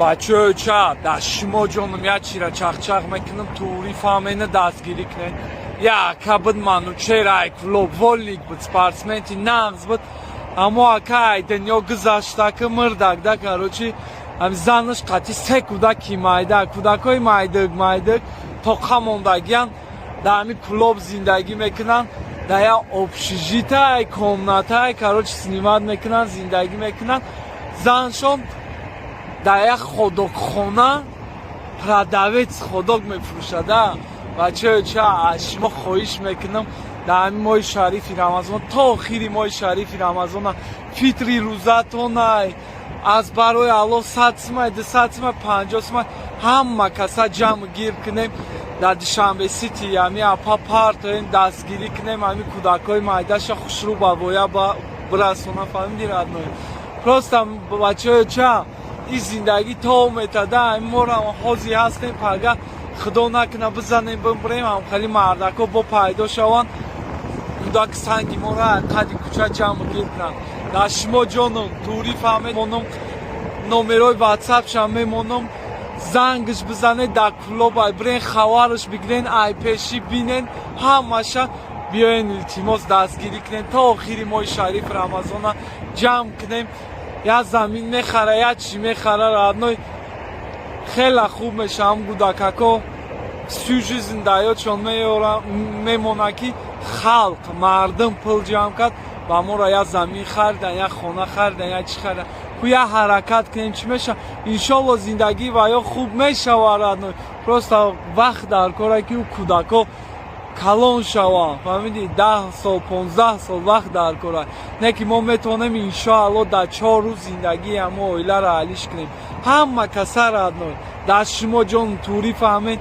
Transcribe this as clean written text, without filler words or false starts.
Бачаҳои ча, дар шумо ҷоном, як чира чахчах мекунам, тури фаҳмена, дастгирӣ кунед. Як ака буд, Манучер, ай клуб вольник буд, спортсменти нағз буд. Аммо ака ай дунё гузаштака, мурдак да. Короче, ҳами занаш қати се кӯдаки майда, кӯдакҳои майдак майдак тоқа мондагиян, дар ҳами клуб зиндагӣ мекунанд, дар як общежитие, комнатай, короче, снимать мекунанд, зиндагӣ мекунанд. Заншон дар як ходокхона продавец, ходок мефурӯшада. Бачаҳои ча, аз шумо хоҳиш мекунам, дар ҳамин моҳи шарифи Рамазон, то охири моҳи шарифи Рамазона, фитри рӯзатонай, аз барои Аллоҳ 100 сумай, 200 сумай, 50 сумай ҳама каса ҷамъ гир кунем, дар Душанбе Сити ҳами апа партоем, дастгирӣ кунем, ҳами кӯдакҳои майдаша хушрӯ ба воя бирасона. Фаҳмиди, родной? Просто, бачаҳои ча, ин зиндагӣ то метада, моро ҳозир ҳастем, пага худо накуна бизанем, бимбирем, ҳамхели мардако бо пайдо шаванд, кӯдак санги моро қади кӯча ҷамъ гир кунанд. Дар шумо ҷоном, тури фаҳмед, монум, номерои ватсапшам мемонам, зангш бизанед, дар клуб ай бирен, хабарш бигирен, ай пешӣ бинен ҳамаша. Биёен, илтимос, дастгирӣ кунем, то охири моҳи шариф Рамазона ҷамъ кунем, як замин мехара, як чӣ мехара, родной, хеле хуб мешавам. Гудакако всю жизнь дар ёдшон мемонад, ки халқ, мардум пул ҷамъ кард ба моро, як замин харидан, як хона харидан, як чӣ харидан. Ку як ҳаракат кунем, чӣ мешава? Иншолло, зиндагӣ ва ё хуб мешава, родной. Просто вақт дар кора, ки ӯ кӯдако калон шаванд, фаҳмидӣ? 10 сол, 15 сол вақт дар кора, не ки мо метавонем, иншоалло, дар 4 рӯз зиндагии ҳамо оиларо ҳалиш кунем. Ҳама каса, родной, дар шумо ҷон, турӣ фаҳмед.